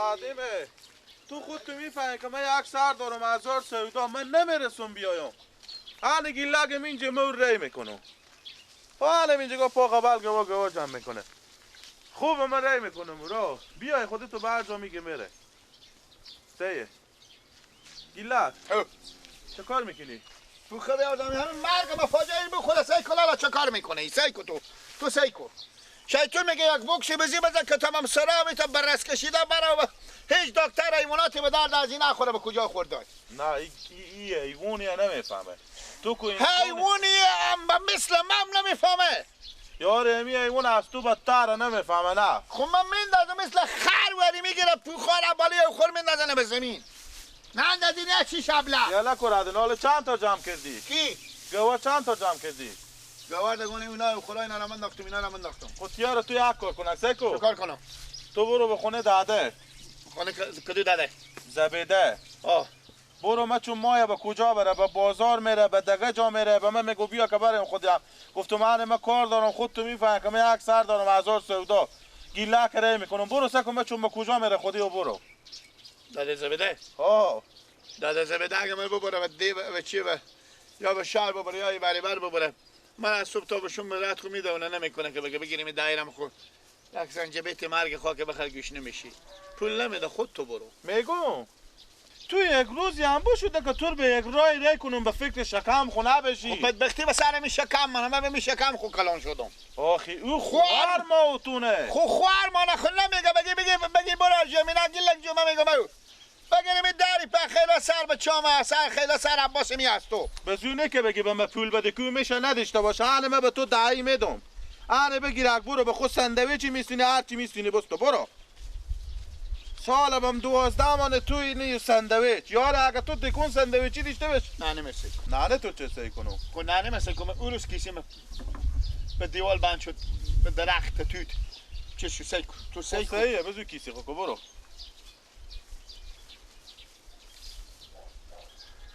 دادیمه تو خود تو میفهمی که من یک سر دارم هزار سودا، من نمیرسم بیایم. حالا گیلگم اینجا مور ری میکنم. حالا اینجا پا قبل گوا گوا جمع میکنه. خوب من ری میکنم رو. بیای خودتو برجا میگه میره. سیه. گیلک. چه کار میکنی؟ تو خبر آدمی همین مرگ مفاجعه به خود سعی کن چه کار میکنه؟ سعی کن تو سعی کن. شیطون میگه یک بوکسی بزی بزن که تمام سرا میتم بررس کشیده برا هیچ دکتر حیواناتی به درد از این نخوره. به کجا خورد؟ نه ای حیوانیه نمیفهمه. تو کو حیوانیه مثل من نمیفهمه. یار امی حیوان از تو بدتر نمیفهمه. نه خب من میندازم مثل خر وری میگیره پوخار بالی خور میندازنه به زمین. نه اندازی نه چی شبله. یالا کردن حالا چند تا جمع کردی؟ کی؟ گوا چند تا جمع کردی؟ گوار دگونه اونا خدای اینا رو من انداختم، اینا رو من انداختم. خب رو تو یک کار کن، سکو. چه کار کنم؟ تو برو به خونه داده. خونه کدو داده؟ زبیده. آه. برو من چون مایه به کجا بره؟ به بازار میره، به دگه جا میره، به من میگو بیا که بریم خودم. گفتم من کار دارم، خود تو میفهمی که من یک سر دارم هزار سودا. گیله کرای میکنم. برو سکو من چون به کجا میره خودی و برو. داده زبیده؟ آه. داده زبیده اگه من ببره به دی به چی به یا به شهر ببره یا بری بر ببره. من از صبح تا به شم رد خو میده اونه نمیکنه که بگه بگیریم دایرم خو یک زنجبیت مرگ خاک بخر گوش نمیشی. پول نمیده خود تو برو. میگم تو یک روزی هم شده که تو به یک رای ری کنم به فکر شکم خو نبشی. خب بدبختی به سر می شکم من به می شکم خو کلان شدم. آخی او خوار ما تونه. خو خوار ما نه خو نمیگه بگی بگی بگی برو جمینا گیلک جو من میگم بگیریم داری په خیلی سر به چام سر خیلی سر عباس می است تو. به زونه که بگی به من پول بده کو میشه نداشته باشه. انا من به تو دعی میدم. انا بگیر برو به خود ساندویچی میسونی هر چی میسونی بس تو برو. سال بم 12 مان توی نی ساندویچ. یار اگه تو دکون ساندویچی داشته باش. نه نمیشه. نه نه تو چه سعی کنم؟ خب نه نمیشه کنم. اون روز کیسیم به دیوال بند شد به درخت توت. چه شو سعی کن. تو سعی کن. سعیه بزو کیسی خو برو.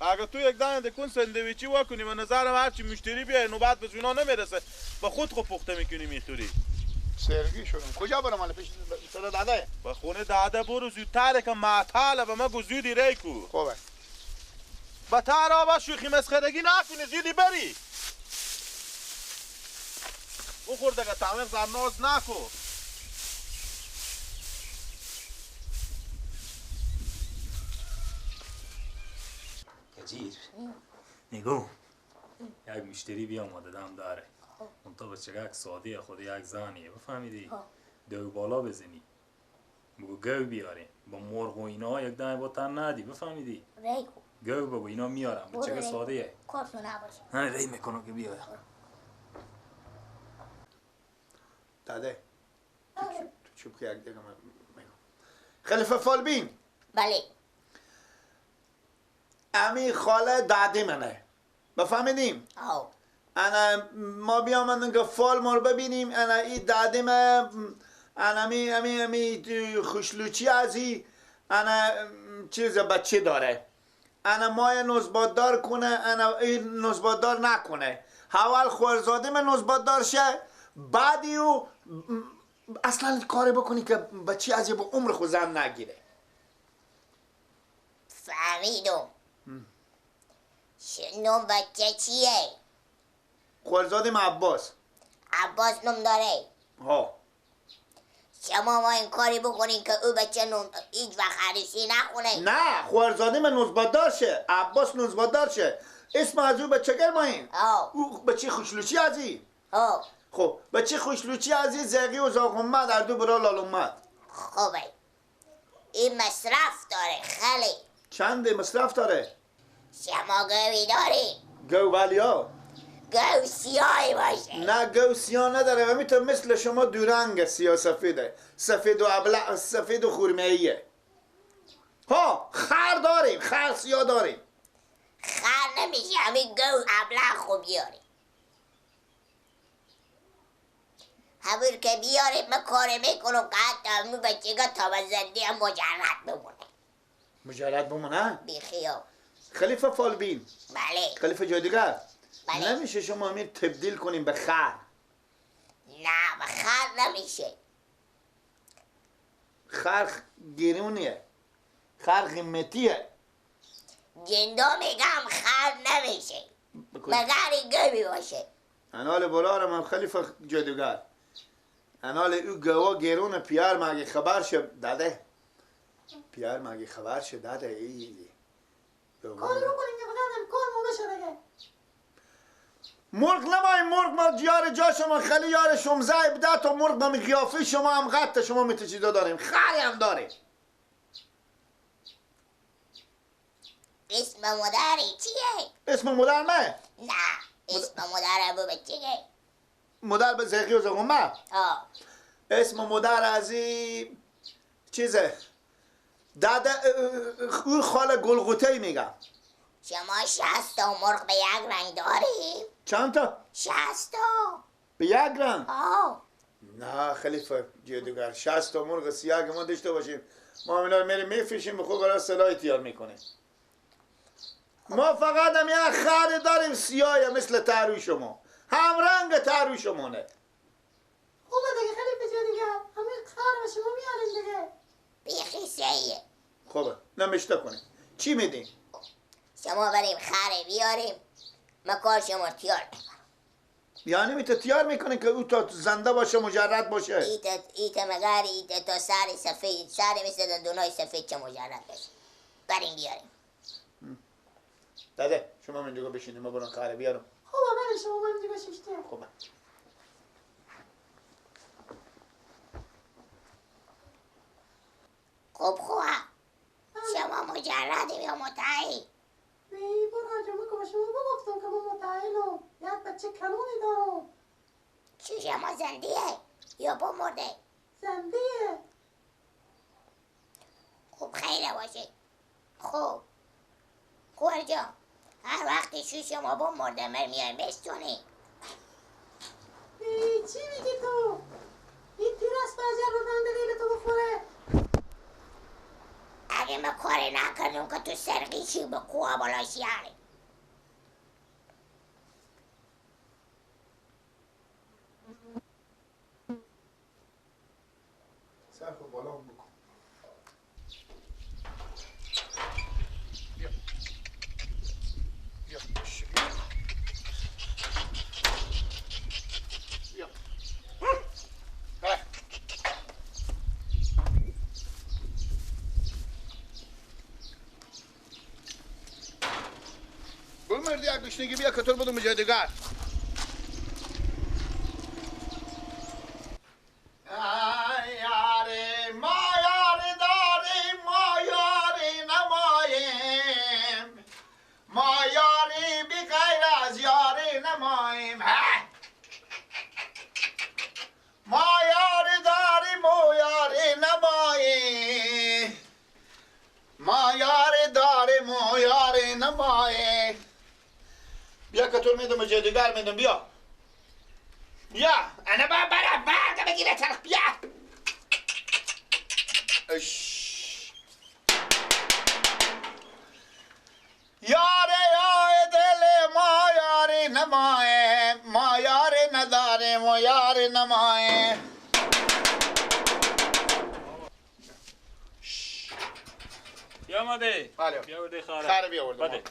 اگه تو یک دانه دکون ساندویچی واکنی من نظرم هرچی مشتری بیای نوبت به اونا نمیرسه. با خود خو پخته میکنی میخوری. سرگی شدم. کجا برم حالا پیش سر داده؟ به خونه داده برو زودتر که معطله به ما گو زودی ری کو. خوبه. به تر آبا شوخی مسخرگی نکنی زودی بری. بخور دیگه تعمیق زر ناز نکن. کجیر نگو یک مشتری بیا آمده دم داره اون تا بچه یک ساده خود یک زنیه بفهمیدی؟ دو بالا بزنی بگو گو بیاریم با مرغ و اینا یک دم با تن ندی بفهمیدی؟ گو بگو اینا میارم بچه ساده یه نه ری میکنم که بیارم. داده تو چوب که یک دیگه من میگم خلیفه فالبین. بله امی خاله داده منه بفهمیدیم؟ آه. انا ما بیامدن که فال ما رو ببینیم. انا ای داده من انا می امی امی خوشلوچی ازی انا چیز بچه داره انا مای نزباددار کنه انا این نزباددار نکنه. اول خورزاده من نزباددار شه بعدی او اصلا کاری بکنی که بچه ازی با عمر خود زن نگیره. فهمیدم. نام بچه چیه؟ خورزاده من عباس. عباس نام داره؟ ها. شما ما این کاری بکنین که او بچه نام هیچ وقت عروسی نخونه. نه خورزاده من نوزباددار شه، عباس نوزباددار شه. اسم از او بچه گر ماین. او بچه خوشلوچی ازی. خب بچه خوشلوچی ازی زقی و زاغ اومد هر دو برا لال اومد. خوبه. این مصرف داره خیلی. چند مصرف داره؟ شما گوی داری؟ گو بلی ها. گو سیاهی باشه. نه گو سیاه نداره و میتونه مثل شما دورنگ سیاه سفیده. سفید و ابلع سفید و خورمه‌ایه. ها خر داریم، خر سیاه داریم. خر نمیشه همین گو ابلع خوب بیاریم. همون که بیاریم من کار میکنم که حتی همون بچگاه تا به زندگی هم مجرد بمونه. مجرد بمونه؟ بیخیال. خلیفه فالبین. بله. خلیفه جای دیگر. بله. نمیشه شما همین تبدیل کنیم به خر؟ نه به خر نمیشه. خر گرونیه، خر قیمتیه. جندا میگم خر نمیشه مگر گوی باشه. انال برارم هم خلیفه جادوگر، انال او گوا گرون پیار مگه خبر شه داده، پیار مگه خبر شه داده. ای کاری بکنیم که فقط کار مو بشه دیگه. مرغ نمای مرغ ما یار جا شما خیلی یار شمزه بده تا مرغ به قیافه شما هم قط شما میتچیده داریم، خری هم داریم. اسم مادری چیه؟ اسم مادر من؟ نه اسم مادر ابو بچه. مادر به زخی و زغمه؟ اسم مادر از این چیزه داده او خاله گلغوته میگم. شما 60 تا مرغ به یک رنگ داریم؟ چند تا؟ 60 تا. به یک رنگ؟ آه. نه خلیفه جادوگر، 60 تا مرغ سیاه که ما داشته باشیم ما اینا رو میریم میفروشیم به خود برای سلاح تیار میکنیم. ما فقط هم یک خر داریم سیاه مثل تروی شما، هم رنگ تروی شمانه. خوبه دیگه خلیفه جادوگر، همین خر به شما میاریم دیگه. بیخی سیه. خوبه نمشته کنیم. چی میدیم؟ شما بریم خره بیاریم ما کار شما تیار میکنم. یعنی می تو تیار میکنه که او تا زنده باشه مجرد باشه؟ ایت مگر ایت تا سر سفید، سر مثل دندونای سفید چه مجرد باشه. بریم بیاریم. داده شما من دیگه بشینیم ما برم خره بیارم. خوبه بریم شما من دیگه بشیشتیم. خوبه. خوب خوبه. شما مجردیم یا متعی؟ ای برای جمعه که به شما بگفتم که ما متعیلم، یک بچه کلونی دارم. چی شما زندیه یا بمرده؟ زندیه. خوب خیره باشه. خوب خوار جان هر وقتی شو شما بمرده مر میایم بستونی. ای چی میگی تو؟ این تیر از فجر به بند لیل تو بخوره. اگه ما کاری نکردم که تو سرقیشی به کوه بالاشی یعنی. سر خود بالا هم بکن. بیا بیا بیا بمردی از گشنگی بیا کتور بدم به جای دیگر. بیا کتور میدم جادوگر میدم. بیا بیا انا با برم برد بگیره ترخ. بیا یاره یای دل ما یاری نمایه، ما یاری نداریم و یاری نمایه. بیا ماده بیا ورده خاره خاره بیا ورده.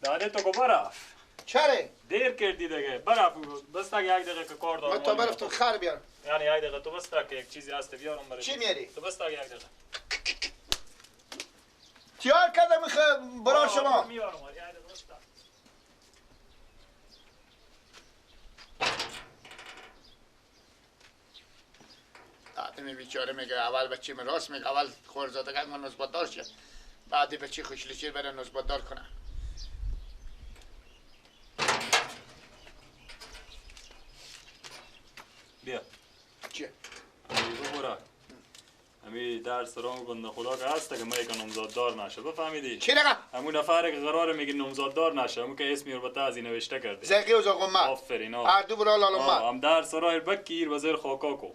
داده تو کو برف. چرا؟ دیر کردی دیگه. برف بس تا یک دقیقه که کار دارم. من تا برفتم خر بیارم. یعنی یک دقیقه تو بس تا که یک چیزی هست بیارم برای. چی میاری؟ تو بس تا یک دقیقه. تیار کردم برای شما. میارم یک دقیقه بس تا. آدم بیچاره میگه اول بچه من راست میگه اول خورزادگان من نسبت دار شه، بعدی بچه خوشلچی بره نسبت دار کنه. بیا چیه؟ امی برو امی درس رام بنده خدا که هست که من که نامزاد نشه بفهمیدی؟ چی رقم؟ همون نفره که قراره میگه نامزاد نشه، همون که اسمی رو به تعزی نوشته کرده. زقی و زقمه. آفرین. هر دو برا لالمه. هم درس راه بکیر وزیر خاکاکو.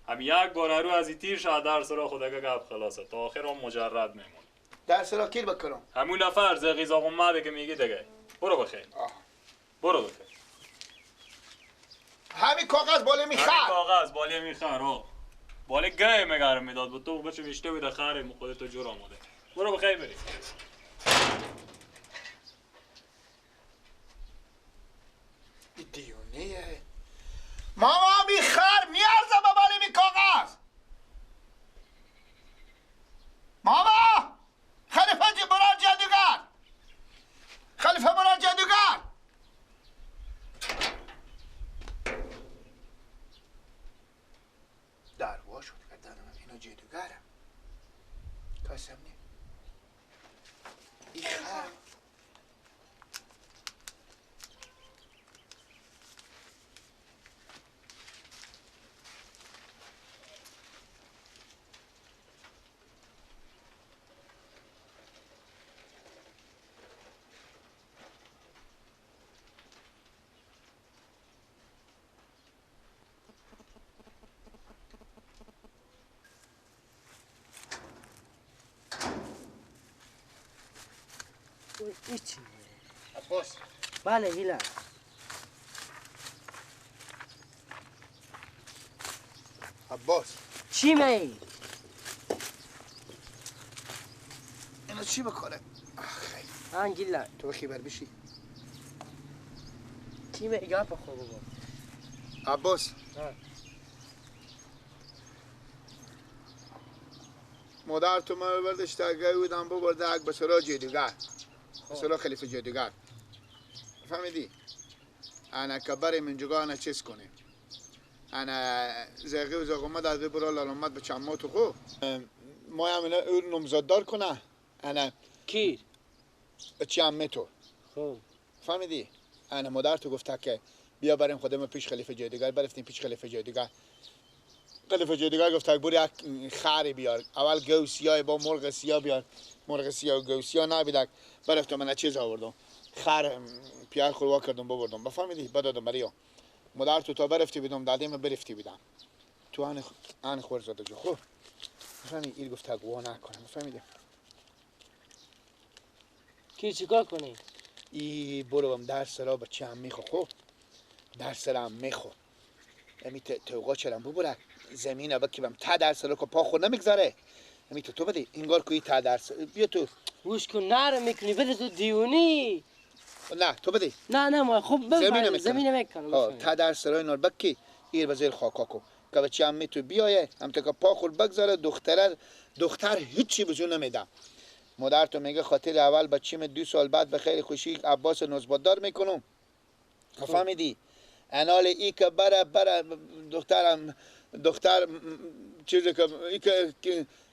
هم یک بار رو از تیر شه درس را خدا که گپ خلاصه تا آخر هم مجرد میمون. درس را کیر بکنم؟ همون نفر زقی زقمه که میگی دیگه. برو بخیر. برو بخیر. همین کاغذ بالا میخر. همین کاغذ بالا میخر. ها. بالا گای مگارم میداد با تو بچه میشته بوده خاره مخودت تو جور آماده. برو بخیر بری. دیونه ماما بی خر میارزه به بالی بی کاغذ. ماما خلیفه برار جادوگر، خلیفه برار جادوگر. دروا شد کردنم اینا جادوگرم کسم نیم بی خر. چی؟ عباس. بله هیلا. عباس. چی می؟ اینا چی بکنه؟ آخه. آن گیلا. تو خبر بشی. چی می؟ گپ خو بابا. عباس. مادر تو من بردش تا بودم ببرده اک بسرا جدوگر. بسرا خلیفه جدوگر. فهمیدی؟ انا کبر من جگاه انا چیز کنیم. انا زغی و زغومت از برا لالامت به چمات خو. ما هم اینا اون نمزاددار کنه. انا کی؟ چی عمه تو. خب. فهمیدی؟ انا مادر تو گفته که بیا بریم خودم پیش خلیفه جدوگر، برفتیم پیش خلیفه جدوگر. خلیفه جدوگر گفت برو یک خری بیار. اول گو سیاه با مرغ سیاه بیار. مرغ سیاه و گو سیاه نبیدک. برفتم من چیز آوردم. خر پیار خوروا کردم ببردم. بفهمیدی؟ بدادم بریا. مادر تو تا برفتی بدم دادیم برفتی بدم. تو آن خور زده جو خب. فهمی ایل گفت تقوا نکنم. فهمیدی؟ کی چیکار کنی؟ ای بروم درس را بچه هم میخو خب. درس را هم میخو. امی توقا چرم ببرک زمین بکیبم تا درس را که پا خود نمیگذاره. امی تو بده انگار که تا درس بیا تو گوش کن نره میکنی بده تو دیونی. نه تو بده. نه نه ما خب زمین زمین میکنم. تا درس را اینا بکی ایر بزیر خاکا کو که بچه هم می تو بیایه هم تا که پا خود بگذاره. دختر هیچی بزو نمیدم. مادر تو میگه خاطر اول بچیم 2 سال بعد به خیر خوشی عباس نوزبادار میکنم. فهمیدی؟ انال ای که بره بره دخترم دختر چیزی که ای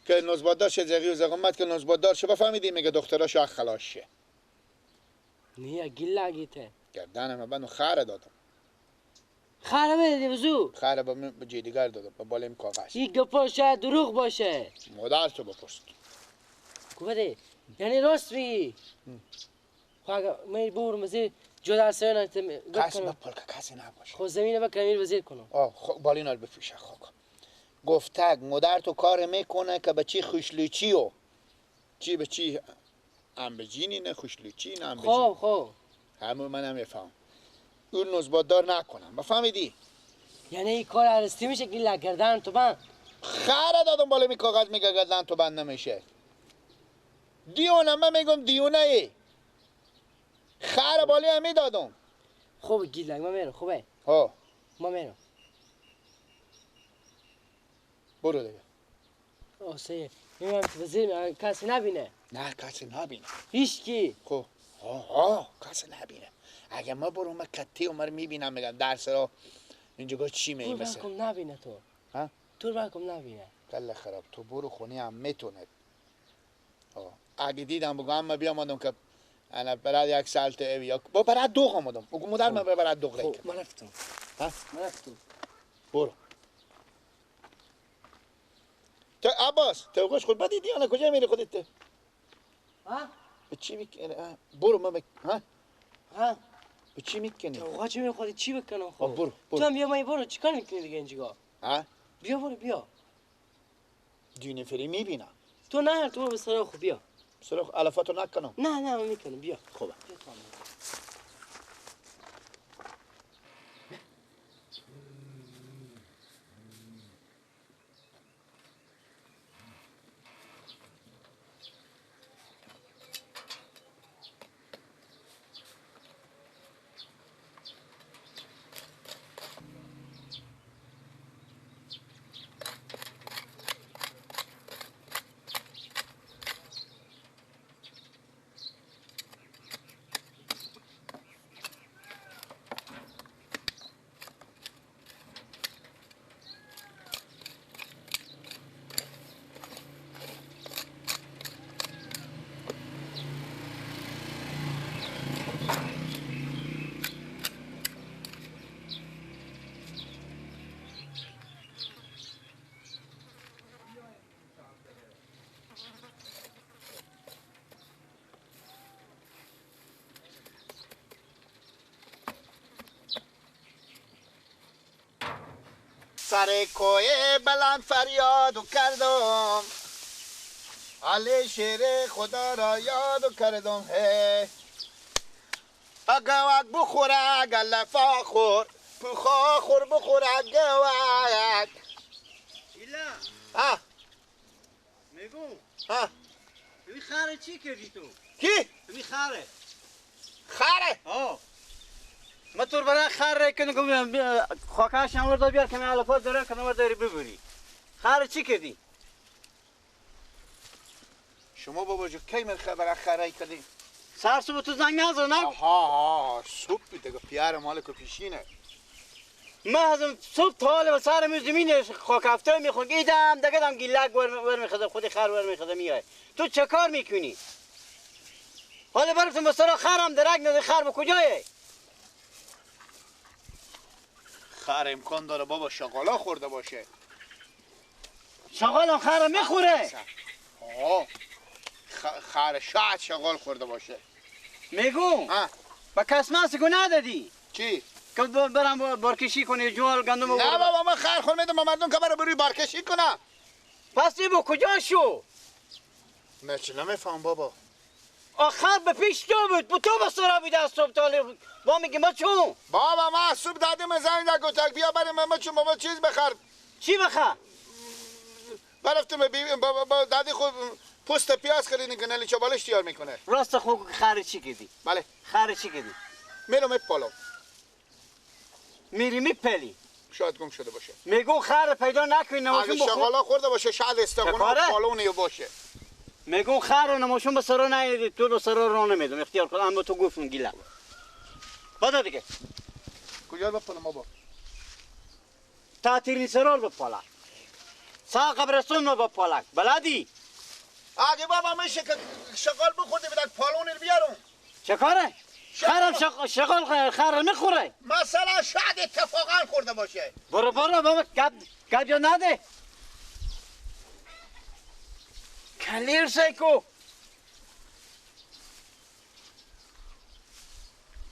که نوزبادار شه زغی و زغمت که نوزبادار شه. بفهمیدی؟ میگه دختراشو اخ خلاص شه. نیا گیلا گیته گردنم بندو خره دادم. خره بدی بزو؟ خره با جیدیگر دادم با بالیم کاغذ. این گپا شاید دروغ باشه. مادر تو بپرس. کو بده یعنی راست میگی؟ خب اگه من ببرم زیر جدا سر کسی بپل که کسی نباشه. خب زمینه بکنم این وزیر کنم. آه خب بالینا رو بپوشه خاک. گفتگ مادر تو کار میکنه که به چی خوشلوچی و چی به چی امبجینی نه خوشلوچی نه امبجین. خب خب همون منم میفهم. اون نوزبادار نکنم. بفهمیدی؟ یعنی این کار عرستی میشه که لگردن تو بند. خره دادم بالا می کاغذ میگه گردن تو بند نمیشه. دیونه من میگم دیونه ای. خر بالی هم میدادم. خوب گیلک من میرم. خوبه؟ ها ما میرم. برو دیگه. آسه میرم تو وزیر کسی نبینه. نه کسی نبینه. هیچ کی. خب ها کسی نبینه. اگه ما برو من کتی عمر میبینم میگم درس را اینجا چی می مثلا. تو نبینه تو. ها؟ تو برکم نبینه. کله خراب تو برو خونه هم میتونه. اگه دیدم بگم من بیامدم که انا برای یک سالت اوی یا با برای دوغ آمدم. بگو مادر من برای دوغ رای. خب من رفتم. ها؟ من رفتم. برو. تو عباس تو خود بدی دیانه کجا میری خودت؟ ها؟ به چی میکنی؟ برو من ها؟ ها؟ به چی میکنی؟ تو چی میری خودت چی بکنم خب؟ برو برو. تو هم بیا من برو چیکار میکنی دیگه اینجا؟ ها؟ بیا برو بیا. دیونه فری میبینم. تو نه تو برو به سراغ خود بیا. سراغ علفاتو نکنم. نه نه من میکنم بیا. خوبه. سر کوه بلند فریاد کردم، علی شیر خدا را یاد کردم. هی اگه بخوره گلفا خور پوخا خور بخوره گوک. ایلا ها میگم ها ببین خره چی کردی تو؟ کی؟ ببین خره خره؟ آه ما تو برای خره کنم خاکش هم وردا بیار که من علفات داره کنم داری ببری. خره چی کردی؟ شما بابا جو کی من برای خره کردی؟ سر صبح تو زنگ نزد نه؟ آها صبح دیگه پیار مالک پیشینه. ما از صبح تا حالا سر می زمین خاک هفته میخوام ایدم دیگه دم گیلک ور میخواد خود خر ور میخواد میای. تو چه کار میکنی؟ حالا براتون بسرا خرم درک نده خر به کجایه؟ خر امکان داره بابا شغالا خورده باشه. شغال خر میخوره. آه خر شاید شغال خورده باشه. میگم با کسماس کو ندادی؟ چی؟ که برم بارکشی کنی جوال گندم. نه بابا من خر خور میدم مردم که برم بروی بارکشی کنم. پس این با کجا شو؟ من چه نمیفهم بابا. آخر به پیش تو بود، به تو بسرا بیده از صبح تا با میگه ما چون؟ بابا ما از صبح دادیم زنگ در گفتک بیا بریم ما چون بابا چیز بخر. چی بخر؟ برفتم با دادی خود پوست پیاز خریدیم که نلی چابالش تیار میکنه. راست خود خر چی کردی؟ بله. خر چی کردی؟ میرم میپالم. میری میپلی؟ شاید گم شده باشه. میگو خر پیدا نکنی نماشون بخور. شغالا خورده باشه شاید استخونه پالونی باشه. میگم خر نماشون به سرا نیدی تو به سرا رو نمیدم اختیار کن اما تو گفتم گیله. بده دیگه. کجا بپالم بابا؟ تاتیری سرار بپالا. سا قبرستون ما بپالا. بلدی؟ اگه بابا میشه که شغال بخورده بدک پالونی رو بیارم. چه کاره؟ خرم شغال خر میخوره. مثلا شاید اتفاقا خورده باشه. برو برو بابا گپ گپ یا نده. کلیر سیکو.